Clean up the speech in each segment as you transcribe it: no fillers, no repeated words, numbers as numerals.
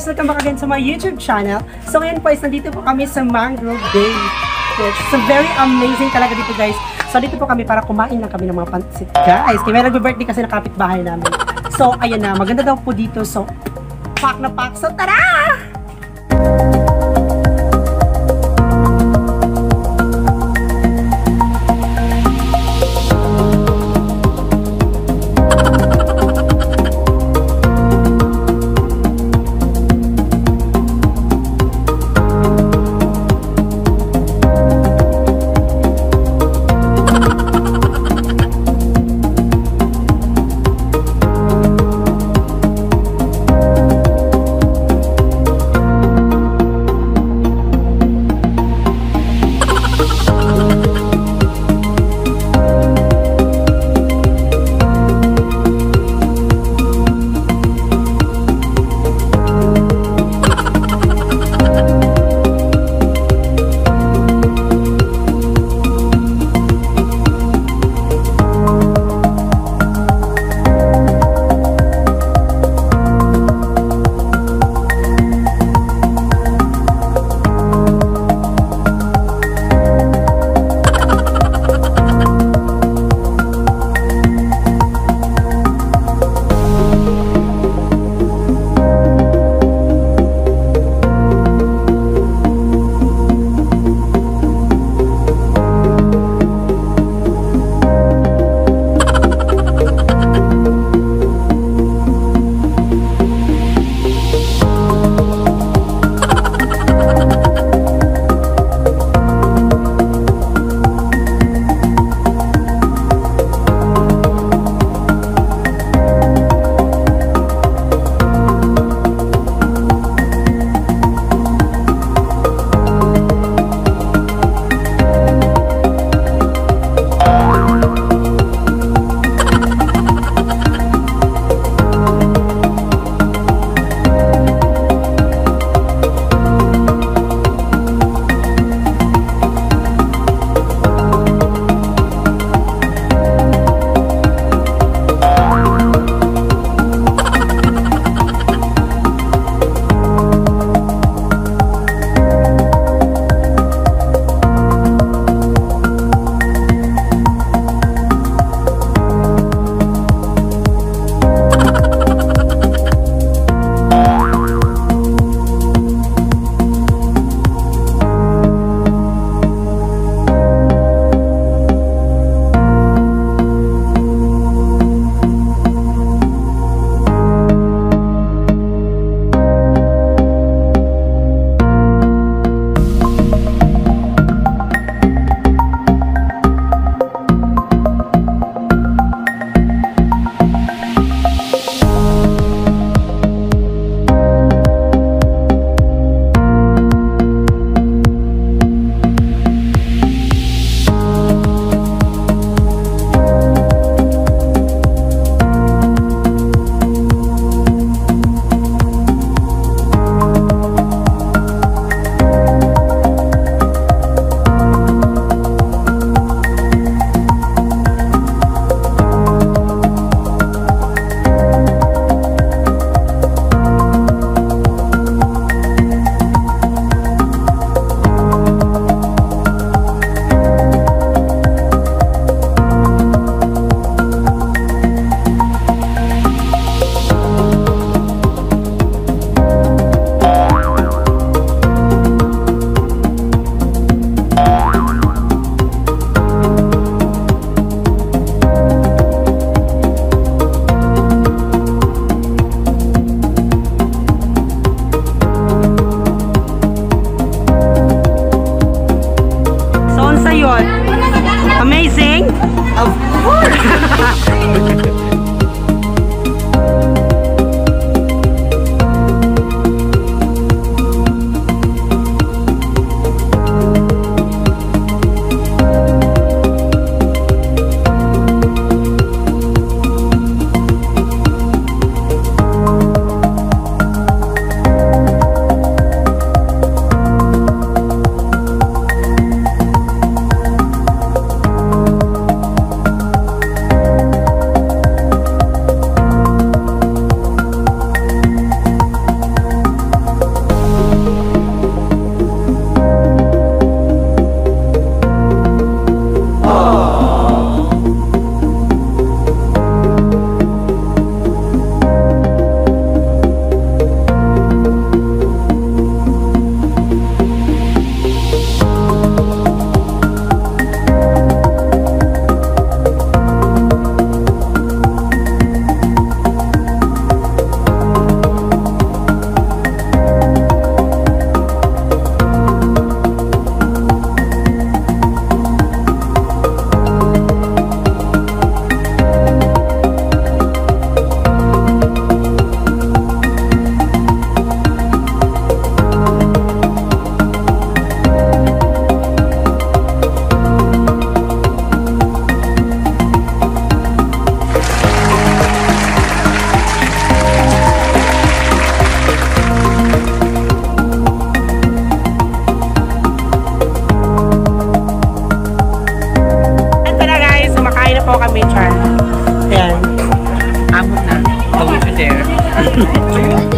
Guys! Welcome back again to my YouTube channel. So ngayon po is nandito po kami sa Mangrove Bay. Yes, so very amazing talaga dito, guys. So dito po kami para kumain lang kami ng mga pansit, guys. Kaya may nagbe-birthday kasi na kapitbahay namin. So ayan na, maganda daw po dito. So pak na pak. So tara!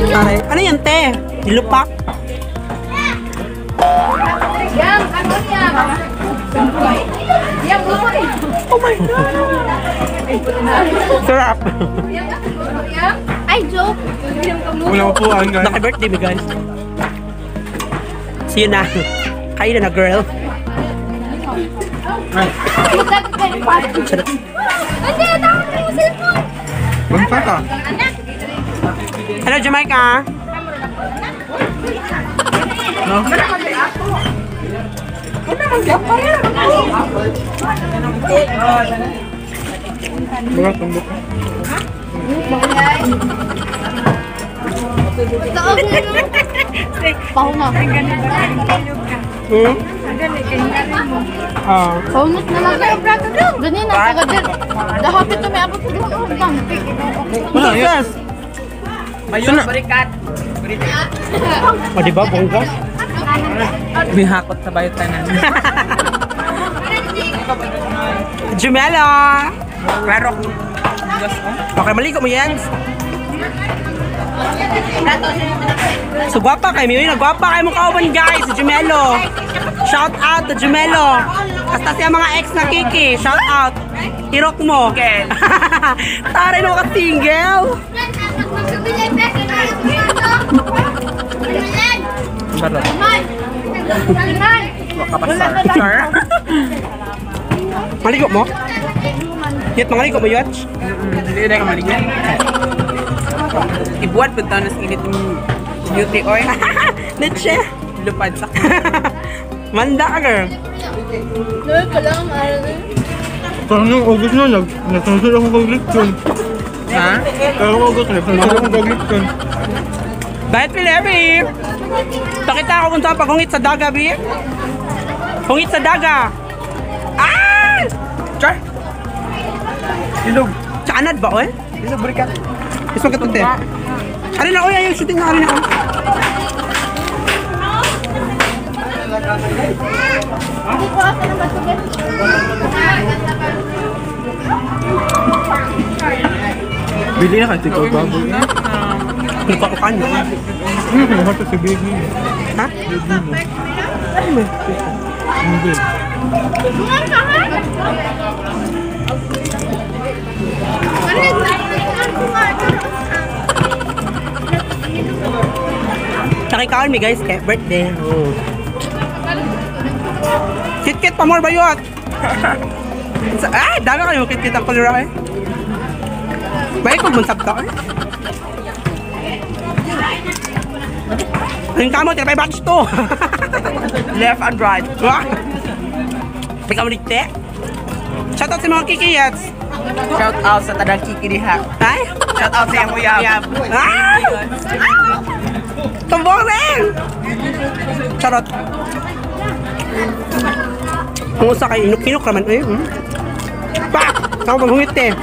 Pare. Ano yan, te? Nilupak? Yang, ano yan? Yang, luto eh. Oh my God! Sarap! Yang, yang. Ay, joke. Yang, luto. Wala upuan, guys. Naka-birthday mi, guys. See you na. Kain na, girl. Charot. Hindi, tama na yung cellphone. Banta ka. Anak. Hello, Jamaica! No? Wala tumbok. Taog na no? Pahunga. Hmm? Ah. Pahungot na lang. Ganyan na, taga din. Dahapit na may abot ko doon. Wala, yes! Mayon, barikat. O, di ba? Bongga? Mihakot sa bayot tanan. Jumela! Klaro ko. Diyos ko. Okay, maligo mo, Jens. So, gwapa kayo. May gwapa kayo mong kauban, guys. Si Jumelo. Shout out to Jumelo. Kasta siya mga ex na Kiki. Shout out. Irok mo. Taray mo ka single. Barot. Wakapasar. Sir? Maligo mo? Yet, mangaligo mo, Yot? Hindi na ka maligo. Ibuat po taon nas init yung beauty oil. Nietzsche. Lupad sa Manda ka, girl. Parang nung August na, nag-cancel ako kag Lipton. Ha? Pero August, nag-cancel ako kag Lipton. Bakit, Pilevi? Pakita ako kung saan paghungit sa daga, Bi. Hungit sa daga. Ah! Char! Ilog. Sa anad ba, oy? Ilog, barikat. Mas magkatute. Ari na, oy, ayaw, shooting na, ari na. Bili na kasi ikaw baboy. Nagpakukan, no? Ano kung hato si baby? Ha? Hindi. Nakikaon mi, guys, kay birthday. Oh. Kit-kit pa more bayot. Ah, dami kayo kit-kit ang kulira eh. Bay ko mun sabta eh. Ang kamo tira batch to. Left and right. Wah. Ikaw ulit, te. Shout out sa mga kikiyats. Shout out sa tanang kiki diha. Ay? Shout out sa iyang uyab. Ah! Tumbong rin! Charot. Kung usa kay inok-inok raman eh. Pak! Ako maghungit eh.